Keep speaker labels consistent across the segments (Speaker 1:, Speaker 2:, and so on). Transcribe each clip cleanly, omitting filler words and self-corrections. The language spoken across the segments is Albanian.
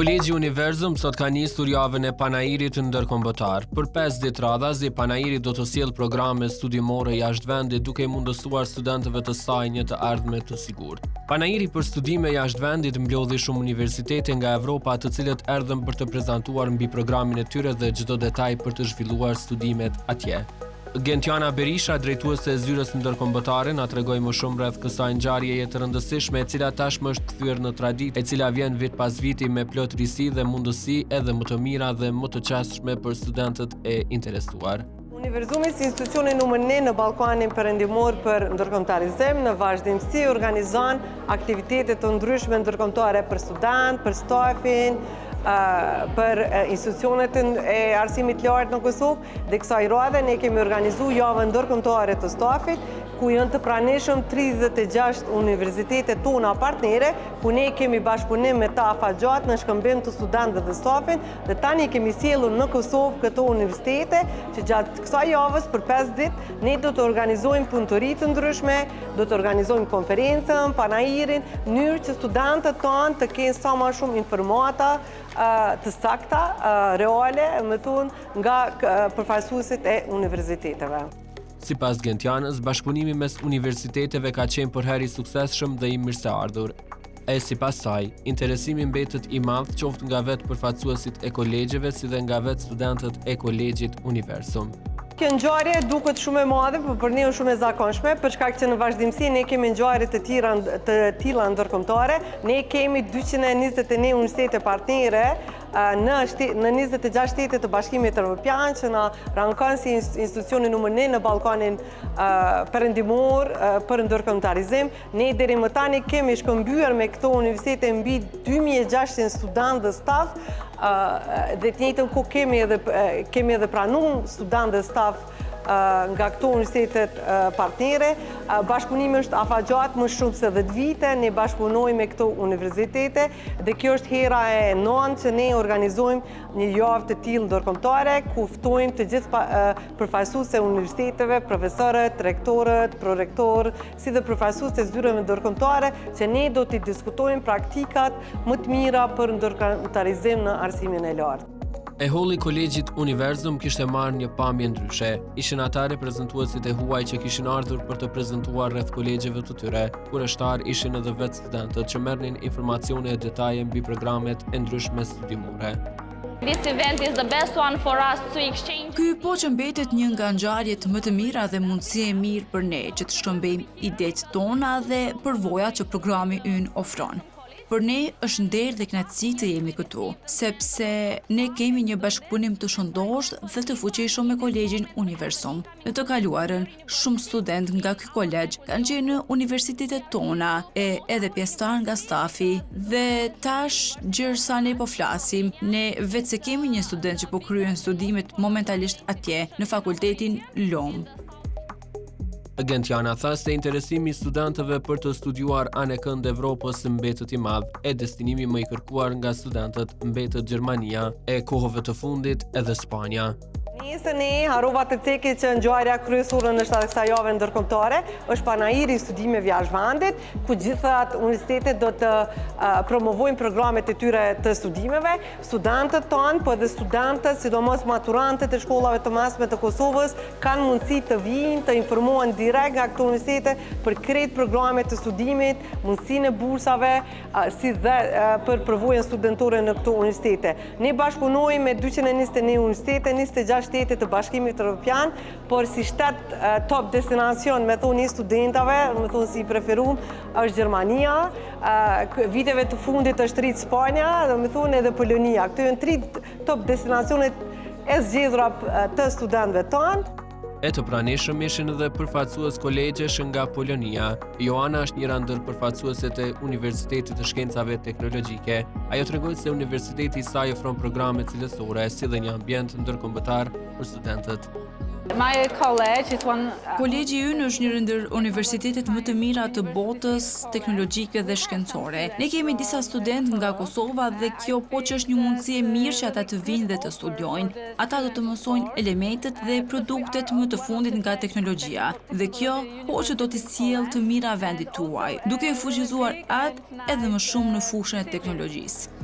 Speaker 1: Kolegji Universum sot ka nisur javën e Panairit Ndërkombëtar. Për 5 ditë radhazi, Panairi do të sjellë programe studimore jashtë vendit duke i mundësuar studentëve të saj një të ardhme të sigurt. Panairi për studime jashtë vendit mblodhi shumë universitete nga Evropa, të cilët erdhën për të prezantuar mbi programin e tyre dhe çdo detaj për të zhvilluar studimet atje. Gentiana Berisha, drejtuese e zyrës ndërkombëtare, na tregoi më shumë rreth kësaj ngjarjeje të rëndësishme, e cila tashmë është kthyer në traditë, e cila vjen vit pas viti me plot risi dhe mundësi edhe më të mira dhe më të qasshme për studentët e interesuar.
Speaker 2: Universumi si institucioni numër një në Ballkanin Perëndimor për ndërkombëtarizim, në vazhdimësi organizon aktivitete të ndryshme ndërkombëtare për studentë, për stafin, për institucionet e arsimit lartë në Kosovë, Dhe kësaj radhe ne kemi organizu javën ndërkombëtare të stafit, ku janë të pranishëm 36 universitete tona partnere, ku ne kemi bashkëpunim me ta afatgjatë në shkëmbim të studentëve dhe stafin, dhe tani kemi sjellur në Kosovë këto universitete, që gjatë kësaj javës për 5 ditë, ne do të organizojmë punëtori të ndryshme, do të organizojmë konferencën, panairin, në mënyrë që studentët tanë të kenë sa ma shumë informata të sakta, reale, me thonë, nga përfaqësuesit e universiteteve.
Speaker 1: Sipas Gentianës, bashkëpunimi mes universiteteve ka qenë përherë i suksesshëm dhe i mirëseardhur. E sipas saj, interesimi mbetet i madh qoftë nga vetë përfaqësuesit e kolegjeve si dhe nga vetë studentët e kolegjit Universum.
Speaker 2: Kjo ngjarje duket shumë e madhe, por për ne është shumë e zakonshme, për shkak që në vazhdimësi ne kemi ngjarje të tjera të tilla ndërkombëtare. Ne kemi 221 universitete partnere në në 26 shtete të Bashkimit Evropian që na rankon si institucioni numër 1 në Ballkanin Perëndimor për ndërkombëtarizim. Ne deri më tani kemi shkëmbyer me këto universitete mbi 2600 studentë dhe staf dhe të njëjtën kohë kemi edhe kemi edhe pranu studentë dhe staf nga këto universitetet partnere. Bashkëpunimi është afatgjatë më shumë se 10 vite, ne bashkëpunojmë me këto universitete dhe kjo është hera e nëntë që ne organizojmë një javë të tillë ndërkombëtare ku ftojmë të gjithë përfaqësuesit e universiteteve, profesorët, rektorët, prorektorë, si dhe përfaqësuesit e zyreve ndërkombëtare që ne do t'i diskutojmë praktikat më të mira për ndërkombëtarizim në arsimin e lartë.
Speaker 1: E holli i kolegjit Universum kishte marrë një pamje ndryshe. Ishin ata reprezentuesit e huaj që kishin ardhur për të prezantuar rreth kolegjeve të tyre. Kureshtarë ishin edhe vetë studentët që merrnin informacione e detaje mbi programet e ndryshme studimore.
Speaker 3: This event is the best one for us to exchange.
Speaker 4: Ky po që mbetet një nga ngjarjet më të mira dhe mundësi e mirë për ne që të shkëmbejmë idetë tona dhe përvojat që programi ynë ofron. Për ne është nder dhe kënaqësi të jemi këtu, sepse ne kemi një bashkëpunim të shëndoshë dhe të fuqishëm me Kolegjin Universum. Në të kaluarën, shumë studentë nga ky kolegj kanë qenë në universitetet tona e edhe pjesëtarë nga stafi. Dhe tash, gjersa ne po flasim, ne veç se kemi një student që po kryen studimet momentalisht atje, në fakultetin LUM.
Speaker 1: Gentiana tha se interesimi i studentëve për të studiuar anekënd Evropës mbetet i madh, e destinimi më i kërkuar nga studentët mbetet Gjermania, e kohëve të fundit edhe Spanja.
Speaker 2: Nëse ne harrova të ceki që ngjarja kryesore në shtatë kësaj jave ndërkombëtare është panairi i studimeve jashtë vendit, ku gjithat universitetet do të promovojnë programet e tyre të studimeve. Studentët tanë, po edhe studentët, sidomos maturantët e shkollave të mesme të Kosovës, kanë mundësi të vijnë, të informohen direkt nga këto universitete për krejt programet të studimit, mundësinë e bursave, si dhe për përvojën studentore në këto universitete. Ne bashkëpunojmë me 221 universitete, 26 shtete të Bashkimit Evropian, por si shtet top destinacion, me thonë i studentave, me thonë si i preferum, është Gjermania, viteve të fundit është rritë Spanja, dhe me thonë edhe Polonia. Këto janë tri top destinacionet e zgjedhura të studentëve tanë.
Speaker 1: E të pranishëm ishin edhe përfaqësues kolegjesh nga Polonia. Joana është njëra ndër përfaqësueset e Universitetit të Shkencave Teknologjike. Ajo tregoi se universiteti i saj ofron programe cilësore si dhe një ambient ndërkombëtar për studentët.
Speaker 3: My college is one
Speaker 4: Kolegji ynë është një ndër universitetet më të mira të botës teknologjike dhe shkencore. Ne kemi disa studentë nga Kosova dhe kjo po që është një mundësi e mirë që ata të vinë dhe të studiojnë. Ata do të mësojnë elementet dhe produktet më të fundit nga teknologjia dhe kjo po që do t'i sjellë të mira vendit tuaj, duke e fuqizuar atë edhe më shumë në fushën e teknologjisë.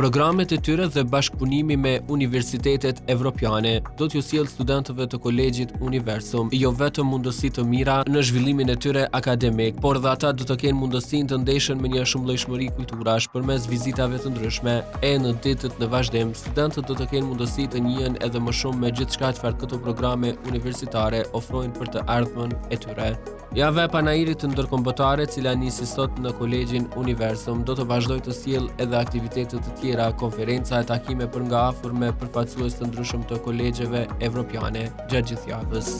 Speaker 1: Programet e tyre dhe bashkëpunimi me universitetet evropiane do t'ju sjellë studentëve të Kolegjit Universum jo vetëm mundësi të mira në zhvillimin e tyre akademik, por dhe ata do të kenë mundësinë të ndeshen me një shumëllojshmëri kulturash përmes vizitave të ndryshme e në ditët në vazhdim, studentët do të kenë mundësi të njihen edhe më shumë me gjithçka çfarë këto programe universitare ofrojnë për të ardhmen e tyre. Java e Panairit Ndërkombëtar, e cila nisi sot në Kolegjin Universum, do të vazhdojë të sjellë edhe aktivitete të tjera, konferenca e takime për nga afër me përfaqësues të ndryshëm të kolegjeve evropiane gjatë gjithë javës.